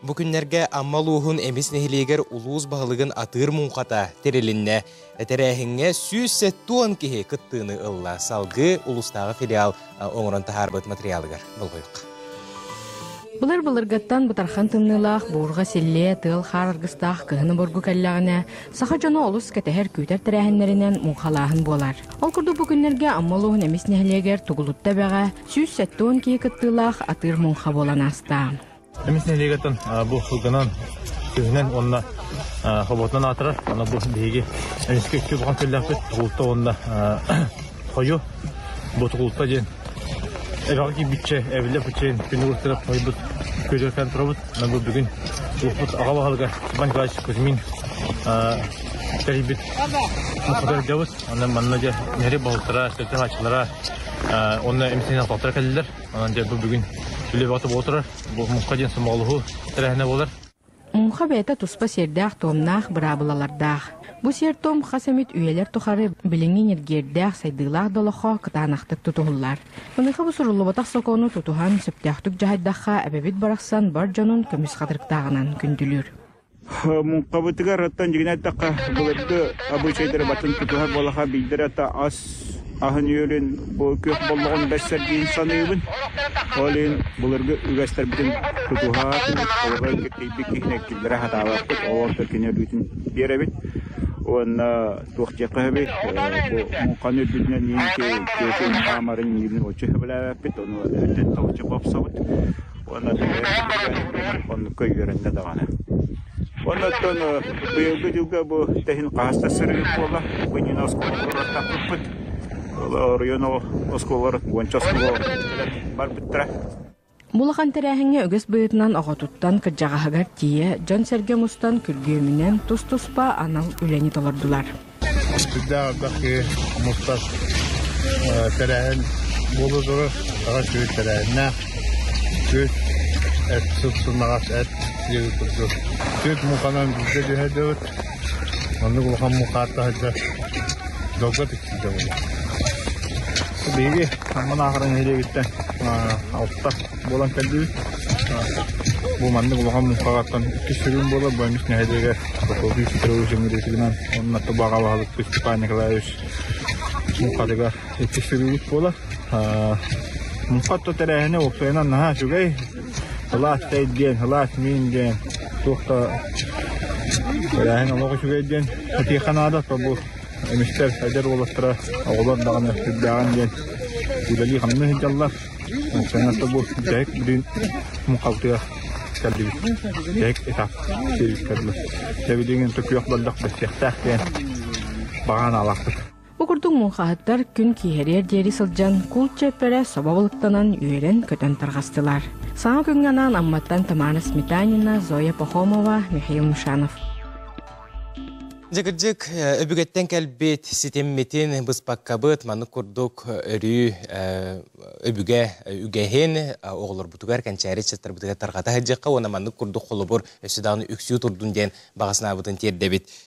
Бу күннэргэ Амма улууһун Эмис нэһилиэгэр улуус баһылыгын атыыр муҥхата тэрилиннэ. Тэрээһиҥҥэ 170 киһи кыттыыны ылла. Салгыы улуустааҕы филиал оҥорон таһаарбыт материалыгар болҕойуохха. Былыр-былыргыттан бытархан тымныылаах буурҕа силлиэ, тыал-хаар аргыстаах кыһыны бургу кэллэҕинэ, саха дьоно олус кэтэһэр-күүтэр тэрээһиннэринэн муҥхалааһын буолар. Ол курдук бу күннэргэ Амма улууһун Эмис нэһилиэгэр Тугулутта эбэҕэ 170 киһи кыттыылаах атыыр муҥха буолан ааста. Эмис нэһилиэгиттэн бу сылгынан, күһүнэн уонна хоботунан аатырар. Аны бу биһиги эмискэ үчүгэй улахан күллээхпит Тугулта уонна Хойу. Бу Тугулта диэн эбэҕэ киирбиччэ эбиллэ быччайын күнү устарап хойбут күөлүгэр турабыт. Аны бу бүгүн улуспут аҕа баһылыга Иван Николаевич Кузьмин тэрийбит мухтардьабыт. Онон манна дьэ нэһилиэк баһылыктара, сэлтэ уонна эмисинэн алталтара кэллилэр. Онон дьэ бу бүгүн үлэ бөҕөтө буола турар. Бу муҥха диэн сомоҕолоһуу тэрээһинэ буолар. Муҥха бэйэтэ туспа сиэрдээх-туомнаах быраабылалардаах. Бу сиэр-туом хас эмит үйэлэр тухары билиҥҥи ньиргиэрдээх, сайдыылаах да олоххо кытаанахтык тутуһуллар. Маныаха бу суруллубатах сокуону тутуһан, сөптөөхтүк дьаһайдахха, эбэбит барахсан бар дьонун көмүс хатырыктааҕынан күндүлүүр. Муҥхабытыгар оттон дьигинэ эттэххэ былыргы обычайдары батын тутуһар буолаха биирдэрэ это ас аһын үөлүн бу күөх боллоҕун бэрсэр диин саныыбын. Ол иһин былыргы үгэстэрбитин тутуһаат, олоҕор киртийбит киһини киллэрэ сатаабаппыт, ол онтон кини өлүүтүн биэрэбит. Уонна туох диэххэ сөбүй, бу муҥханы үрдүнэн иинки тиэтин хаамарын иибин оччо сөбүлээбэппит, ону өттүн табаччы бопсобут. Уонна оннукка үөрэннэ даҕаны. Оннуттан быйылгы дьылга бу тэһин хаһыста сырыы буолла. Бу иннинэ оскуолалар таппыппыт. Оройуон оскуолалар уонча оскуола барбыттара. Бу улахан тэрээһиҥҥэ үгэс быһыытынан оҕотуттан кырдьаҕаһыгар тиийэ дьон-сэргэ мустан күргүөмүнэн тус-туспа анал үлэни толордулар. Сүрдээх элбэх киһи мустар тэрээһин буола турар. Саха сүрүн тэрээһиннээх. Күөт эт сып-сымнаҕас эт диэбит курдук. Күөт муҥханан биирдэ түһэрдибит. Маннык улахан муҥхаатта сылдьар дьолго тиксиитэ буолар. Биһиги Амман Аахара нэһилиэгиттэн алта буолан кэллибит. Бу маннык улахан муҥхаҕаттан иккис сүрүн буолар. Бу эмис нэһилиэгэр Прокопий Петрович ыҥырыытынан уонна Тобаҕа баһылыкпыт Степан Николаевич муҥхатыгар иккис сүрүүбүт буолар. Муҥха отто тэрээһинэ уопсайынан наһаа үчүгэй. Сылаас чэй диэн, сылаас миин диэн, туох да тэрээһин олох үчүгэй диэн этиэххэ наада. То бу эмистэр эдэр уолаттара оҕолор даҕаны сүрдээҕин диэн үлэлии-хамныы сылдьаллар. Саҥата бу дьэһик билигин муҥхабытыгар кэллибит. Дьэһик этап сиэбиккэ Дьэ билигин күөх боллох бэссиэхтээх диэн баҕа санаалаахпыт. Бу курдук муҥхаһыттар күн киэһэриэр диэри сылдьан кул чиэппэрэ собо балыктанан үөрэн-көтөн тарҕастылар. Саҥа күҥҥэ анаан Амматтан Тамара Сметанина, Зоя Пахомова, Михаил Мишанов. Дьэ кырдьык, өбүгэттэн кэлбит ситиммитин быспаккабыт маннык курдук өрүү өбүгэ үгэһин оҕолорбутугар, кэнчээри ыччаттарбытыгар тарҕата сылдьыахха уонна маннык курдук холобур өссө даҕаны үксүү турдун диэн баҕа санаабытын тиэрдэбит.